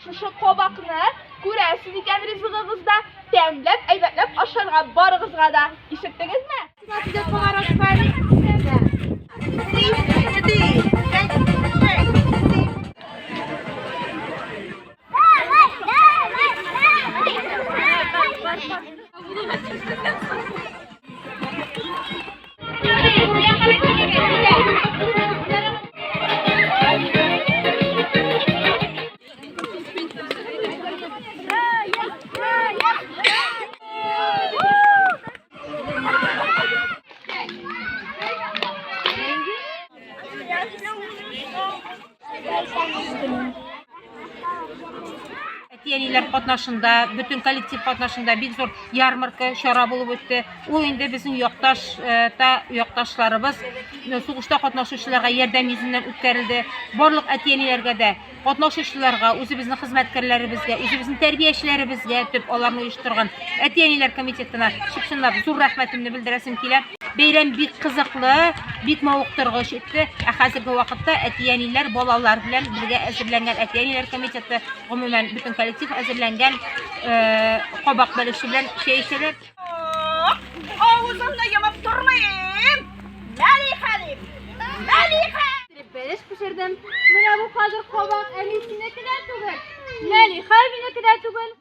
Шушы кабакны күрәсез икән ризыгыгызда, тәмләп, әйбәтләп ашарга барыгызга да. Ишеттегезме? Әти-әниләр катнашында, бөтен коллектив катнашында бик зур ярмарка чара булып үтте. Ул инде безнең якташ э, та якташларыбыз э, сугышта катнашучыларга ярдәм йөзеннән үткәрелде. Барлык әти-әниләргә дә, катнашучыларга, үзебезнең хезмәткәрләребезгә, үзебезнең тәрбиячеләребезгә, төп аларны оештырган әти-әниләр комитетына чып-чынлап зур рәхмәтемне белдерәсем килә. Бәйрәм бик кызыклы, бик мавыктыргыч үтте. Ә хәзерге вакытта әти-әниләр балалар белән бергә әзерләнгән әти-әниләр комитеты, гомумән, бөтен коллектив әзерләнгән э, кабак бәлеше белән чәй эчәләр. Авызымны йомып тормыйм! Мәлихә дим! Мәлихә! Бәлеш пешердем. Менә бу хәзер кабак әнисенеке дә түгел, Мәлихә минеке дә түгел.